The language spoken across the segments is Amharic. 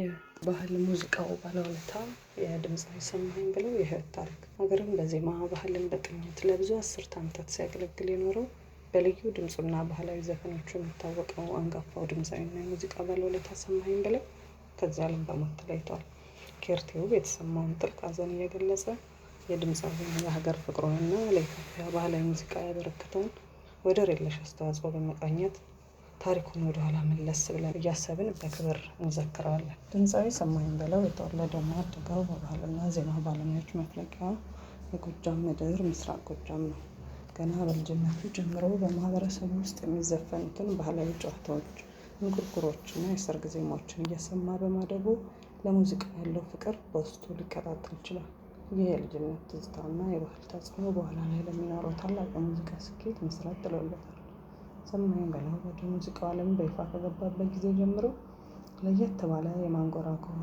የባህል ሙዚቃው ባለውለታ የድምፃዊ ሰማኸኝ በለው የህይወት ታሪክ። ሀገርን በዜማ ባህልን በቅኝት ለብዙ አስርተ ዓመታት ሲያገለግል የኖረው፣ በልዩ ድምፁና ባህላዊ ዘፈኖቹ የሚታወቀው አንጋፋው ድምፃዊና የሙዚቃ ባለውለታ ሰማኸኝ በለው ከዚህ ዓለም በሞት ተለይቷል። ኬርቲው የተሰማውን ጥልቅ ሐዘን እየገለጸ፣ የድምፃዊውን የሀገር ፍቅሩንና ለኢትዮጵያ ባህላዊ ሙዚቃ ያበረከተውን ወደር የለሽ አስተዋጽኦ በመቃኘት፣ ታሪኩን ወደኋላ መለስ ብለን እያሰብን በክብር እንዘክረዋለን። ድምፃዊ ሰማኸኝ በለው የተወለደውና ያደገው በባህልና ዜማ ባለሙያዎች መፍለቂያ የጎጃም ምድር ምስራቅ ጎጃም ነው። ገና በልጅነቱ ጀምሮ በማህበረሰቡ ውስጥ የሚዘፈኑትን ባህላዊ ጨዋታዎች፣ እንጉርጉሮዎችና የሰርግ ዜማዎችን እየሰማ በማደጉ ለሙዚቃ ያለው ፍቅር በውስጡ ሊቀጣጠል ችሏል። ይህ የልጅነት ትዝታና የባህል ተጽዕኖ በኋላ ላይ ለሚኖረው ታላቅ የሙዚቃ ስኬት መሰረት ጥሎለታል። ሰማኸኝ በለው ወደ ሙዚቃው ዓለም በይፋ ከገባበት ጊዜ ጀምሮ ለየት ባለ የማንጎራጎር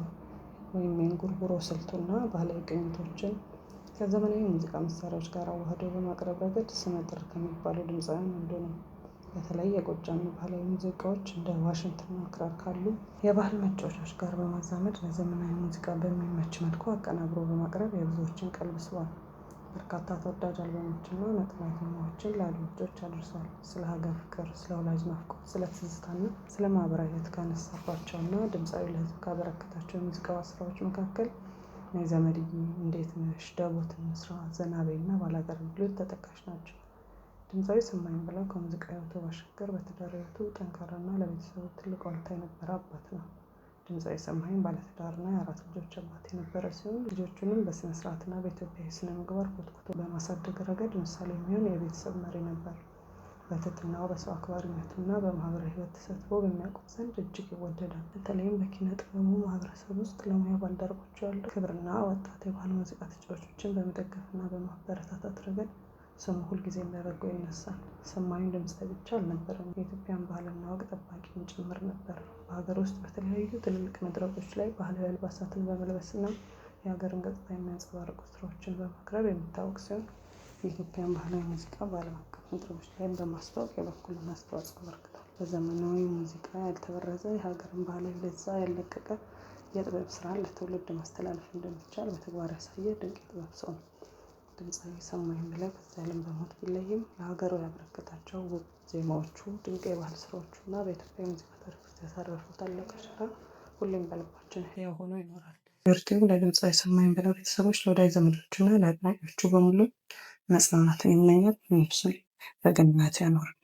ወይም የእንጉርጉሮ ስልቱና ባህላዊ ቅኝቶችን ከዘመናዊ የሙዚቃ መሳሪያዎች ጋር አዋህዶ በማቅረብ ረገድ ስመጥር ከሚባሉ ድምፃውያን አንዱ ነው። በተለይ የጎጃም ባህላዊ ሙዚቃዎች እንደ ዋሽንትና ክራር ካሉ የባህል መጫወቻዎች ጋር በማዛመድ ለዘመናዊ ሙዚቃ በሚመች መልኩ አቀናብሮ በማቅረብ የብዙዎችን ቀልብ ስቧል። በርካታ ተወዳጅ አልበሞችና ነጠላ ዜማዎችን ለአድማጮች አድርሷል። ስለ ሀገር ፍቅር፣ ስለ ወላጅ ናፍቆት፣ ስለ ትዝታና ስለ ማህበራዊ ሕይወት ካነሳባቸውና ድምፃዊ ለሕዝብ ካበረከታቸው የሙዚቃ ስራዎች መካከል ነይ ዘመድዬ፣ እንዴት ነሽ፣ ደቦት እንስራ፣ ዘናበይ እና ባላገር የሚሉት ተጠቃሽ ናቸው። ድምፃዊ ሰማኸኝ በለው ከሙዚቃ ሕይወቱ ባሻገር በትዳር ሕይወቱ ጠንካራና ለቤተሰቡ ትልቅ ዋልታ የነበረ አባት ነው። ድምፃዊ ሰማኸኝ ባለትዳርና የአራት ልጆች አባት የነበረ ሲሆን፣ ልጆቹንም በስነ ስርዓትና በኢትዮጵያዊ ስነ ምግባር ኮትኩቶ በማሳደግ ረገድ ምሳሌ የሚሆን የቤተሰብ መሪ ነበር። በትህትናው፣ በሰው አክባሪነቱና በማህበራዊ ሕይወት ተሳትፎው በሚያውቁት ዘንድ እጅግ ይወደዳል። በተለይም በኪነ ጥበቡ ማህበረሰብ ውስጥ ለሙያ ባልደረቦቹ ያለው ክብርና ወጣት የባህል ሙዚቃ ተጫዋቾችን በመደገፍና በማበረታታት ረገድ ስሙ ሁልጊዜም በበጎ ይነሳል። ሰማኸኝ ድምፃዊ ብቻ አልነበረም፣ የኢትዮጵያን ባህልና ወግ ጠባቂም ጭምር ነበር። በሀገር ውስጥ በተለያዩ ትልልቅ መድረኮች ላይ ባህላዊ አልባሳትን በመልበስና የሀገርን ገጽታ የሚያንጸባርቁ ስራዎችን በማቅረብ የሚታወቅ ሲሆን፣ የኢትዮጵያን ባህላዊ ሙዚቃ በዓለም አቀፍ መድረኮች ላይም በማስተዋወቅ የበኩሉን አስተዋጽኦ አበርክቷል። በዘመናዊ ሙዚቃ ያልተበረዘ፣ የሀገርን ባህላዊ ለዛ ያልለቀቀ የጥበብ ስራን ለትውልድ ማስተላለፍ እንደሚቻል በተግባር ያሳየ ድንቅ የጥበብ ሰው ነው። ድምፃዊ ሰማኸኝ በለው ከዚህ ዓለም በሞት ቢለይም፣ ለሀገሩ ያበረከታቸው ውብ ዜማዎቹ፣ ድንቅ የባህል ስራዎቹ እና በኢትዮጵያ የሙዚቃ ታሪክ ውስጥ ያሳረፈው ታላቅ አሻራ ሁሌም በልባችን ሕያው ሆኖ ይኖራል። ርቲው ለድምፃዊ ሰማኸኝ በለው ቤተሰቦች፣ ለወዳጅ ዘመዶቹና ለአድናቂዎቹ በሙሉ መጽናናትን ይመኛል። ነፍሱን በገነት ያኖርልን።